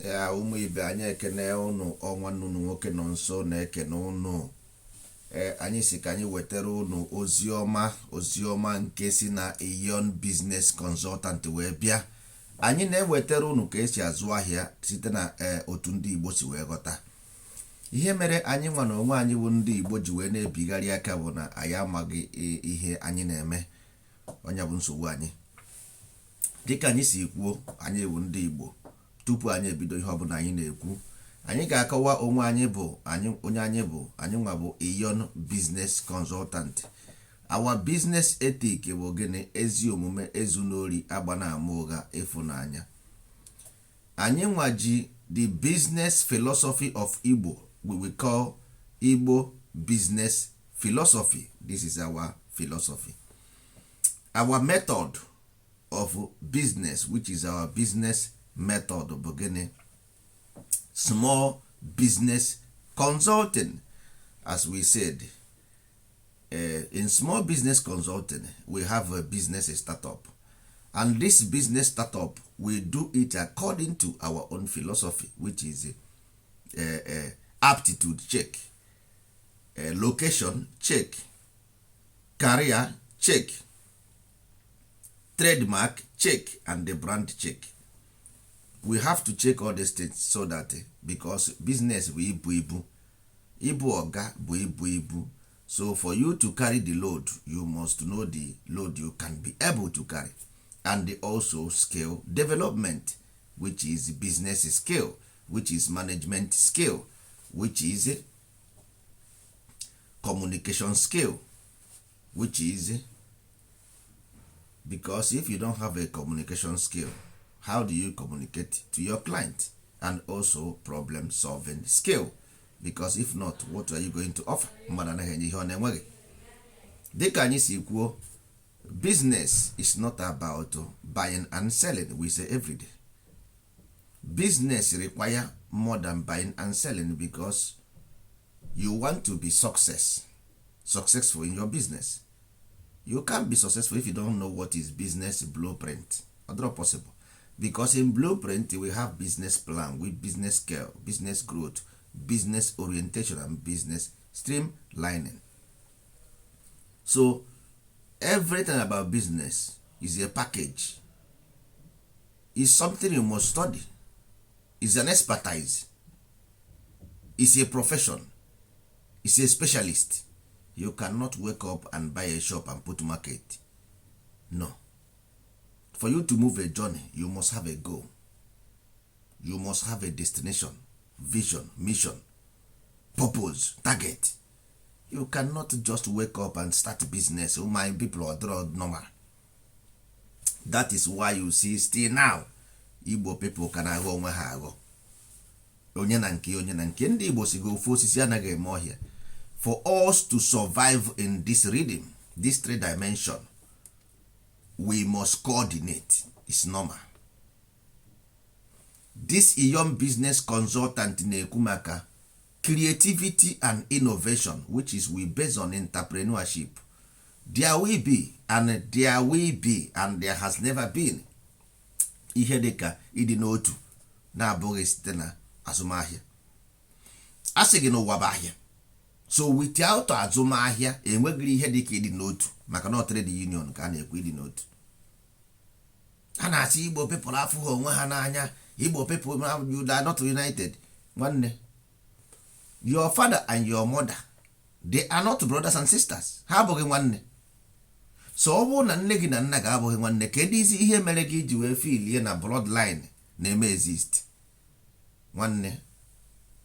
Ya ụmụ ibe anyị, ekene ụnụ. Ọnwa nnụnụ nwoke nọ nso na-ekene ụnụ. Ee, anyị si ka anyị wetara ụnụ ozi ọma, ozi ọma nke si na Eon Business Consultant wee bịa. Anyị na-ewetara ụnụ ka esi azụ ahịa site na ee otu ndị Igbo si wee ghọta ihe mere anyị nwa na onwe anyị bụ ndị Igbo ji wee na-ebigharị aka bụ na anyị amaghị ihe anyị na-eme. Ọnya bụ nsogbu anyị. Dịka anyị si kwuo, anyị bụ ndị Igbo. Tupu anyị ebido ihe ọbụla anyị na-ekwu, anyị ga-akọwa onwe anyị bụ anyị, onye anyị bụ. Anyị nwa bụ Eon Business Consultant. Our business ethic bụ gịnị? Ezi omume, ezu n'ori, agba na ama ụgha, ịfụnanya. Anyị nwa ji the business philosophy of Igbo. We will call Igbo business philosophy. This is our philosophy, our method of business, which is our business method bụ gịnị? Small business consulting. As we said, in small business consulting, we have a business startup, and this business startup, we do it according to our own philosophy, which is aptitude check, location check, career check, trademark check and the brand check. We have to check all these things so that, because business bụ ibu ibu, ibu ọga bụ ibu ibu. So for you to carry the load, you must know the load you can be able to carry, and also skill development, which is business skill, which is management skill, which is communication skill, which is, because if you don't have a communication skill, how do you communicate to your client? And also problem solving skill, because if not, what are you going to offer? Mmadụ anaghị enye ihe ọ na-enweghị. Dịka anyị si kwuo, business is not about buying and selling. We say every day, business require more than buying and selling, because you want to be successful in your business. You can't be successful if you don't know what is business blueprint. Not possible, because in blueprint we have business plan with business scale, business growth, business orientation and business streamlining. So everything about business is a package, is something you must study, is an expertise, is a profession, is a specialist. You cannot wake up and buy a shop and put market. No. For you to move a journey, you must have a goal, you must have a destination, vision, mission, purpose, target. You cannot just wake up and start business. Oh, my people are normal. That is why you see still now Igbo people ka na-aghọ onwe ha aghọ, onye na nke, onye na nke. Ndị Igbo si gị ofu osisi anaghị eme ọhịa. For us to survive in this rhythm, this three dimension, we must coordinate. Is normal. This Eon Business Consultant na-ekwu maka creativity and innovation, which is we based on entrepreneurship. There will be and there will be and there has never been ihe dịka ịdị n'otu na-abụghị site na azụmahịa. A sị gị n'ụwa bụ ahịa. So without azụmahịa, enweghị ihe dịka ịdị n'otu, maka na trade union ka a na-ekwu ịdị n'otu. A na-asị Igbo people afụghị onwe ha n'anya, Igbo people, you are not united. Nwanne, your father and your mother, they are not brothers and sisters. Ha abụghị nwanne. So ọ bụrụ na nne gị na nna gị abụghị nwanne, kedu isi ihe mere gị iji wee filie na bloodline na-eme exist? Nwanne,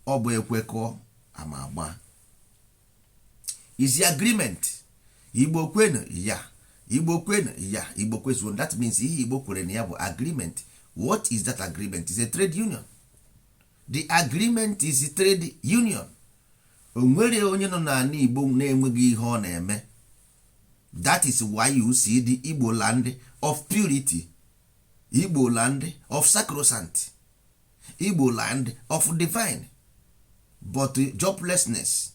ọ bụ ekwekọ ama agba is agreement. Igbo kwenu ya, Igbo kwenu ya, Igbo kwezuo. That means ihe Igbo kwere na ya bụ agreement. What is that agreement? Is a trade union. The agreement is a trade union. O nwere onye nọ n'ala Igbo na-enweghị ihe ọ na-eme. That is why you see the Igbo land of purity, Igbo land of sacrosanct, Igbo land of divine, but joblessness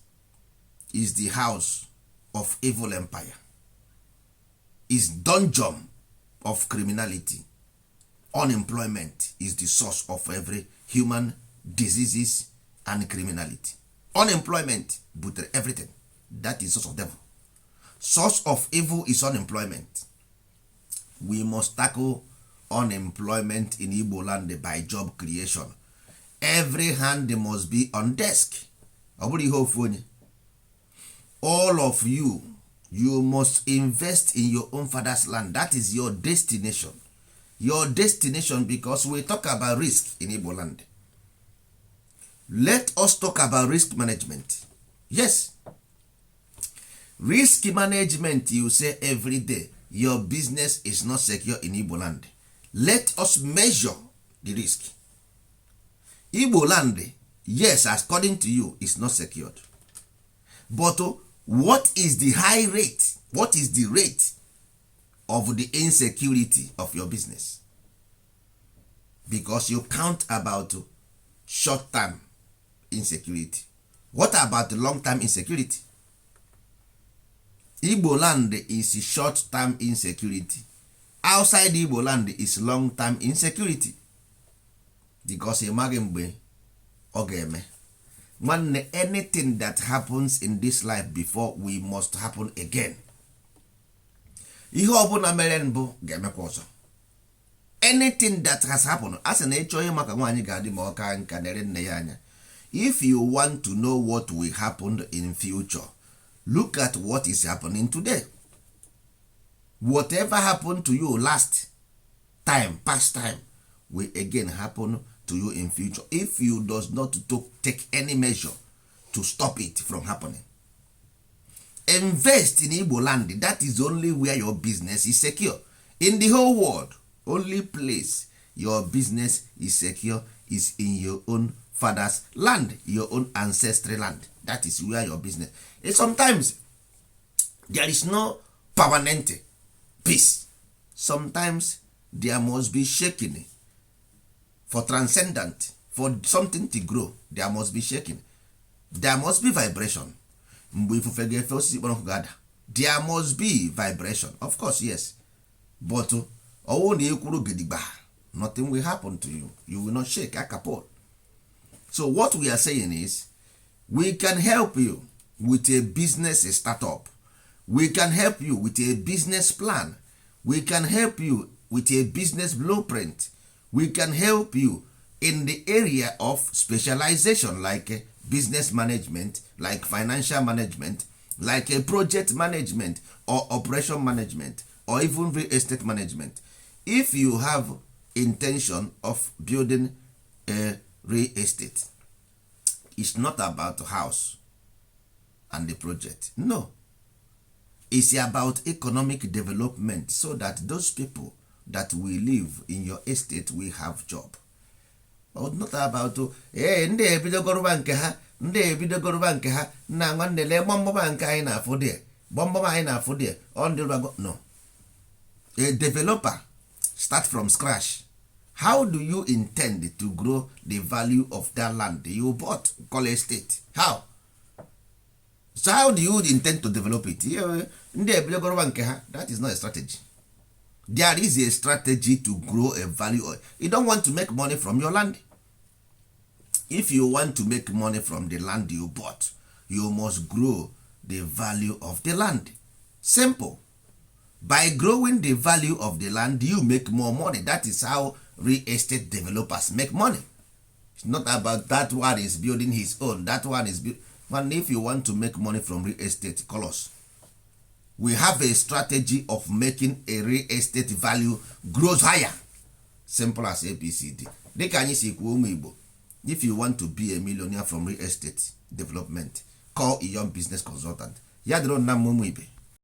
is the house of evil empire, is dungeon of criminality. Unemployment is the source of every human diseases and criminality. Unemployment butere everything. That is source of devil. Source of evil is unemployment. We must tackle unemployment in Igbo land by job creation. Every hand must be on desk. Ọ bụrụ ihe ofu onye, all of you, you must invest in your own father's land. That is your destination, your destination, because we talk about risk in Igbo land. Let us talk about risk management. Yes, risk management. You say every day your business is not secure in Igbo land. Let us measure the risk. Igbo land, yes, according to you, is not secured, but what is the high rate? What is the rate of the insecurity of your business? Because you count about short term insecurity. What about the long term insecurity? Igbo land is short term insecurity. Outside Igbo land is long term insecurity, because ị maghị mgbe ọ ga-eme. Nwanne, anything that happens in this life before, we must happen again. Ihe ọbụla mere mbụ ga-emekwa ọzọ. Anything that has happened, a sị na ịchọ ihe maka nwaanyị ga-adị ma ọ ka nka nere nne ya anya. If you want to know what will happen in future, look at what is happening today. Whatever happened to you last time, past time, will again happen to you in future if you does not to take any measure to stop it from happening. Invest in Igbo land. That is only where your business is secure in the whole world. Only place your business is secure is in your own father's land, your own ancestral land. That is where your business. And sometimes there is no permanent peace. Sometimes there must be shaking for transcendent, for something to grow. There must be shaking, there must be vibration. Mgbe ifufe ga-efe, osisi kpọrọ nkụ ga-ada. There must be vibration, of course, yes, but ọwụ na ekwuru gidigba, nothing will happen to you. You will not shake akapot. So what we are saying is, we can help you with a business startup. We can help you with a business plan. We can help you with a business blueprint. We can help you in the area of specialization, like business management, like financial management, like a project management or operation management or even real estate management. If you have intention of building a real estate, it's not about house and the project. No, it's about economic development, so that those people that will live in your estate will have job. But not about, ee, ndị ebidogoroba nke ha, ndị ebidogoroba nke ha. Nna, nwanne, lee gbamgbam nke anyị na-afụ dị, gbamgbam anyị na-afụ dị ọ ndị rụbago. No, a developer start from scratch. How do you intend to grow the value of that land you bought, call estate? How? So how do you intend to develop it? Ndị ebidogoroba nke ha, that is not a strategy. There is a strategy to grow a value. You don't want to make money from your land. If you want to make money from the land you bought, you must grow the value of the land. Simple. By growing the value of the land, you make more money. That is how real estate developers make money. It's not about that one is building his own, that one is man. If you want to make money from real estate, call us. We have a strategy of making a real estate value grows higher. Simple as ABCD. Dịka anyị si kwuo, ụmụ Igbo, if you want to be a millionaire from real estate development, call Iyon Business Consultant. Ya dịrị nna m, ụmụ ibe.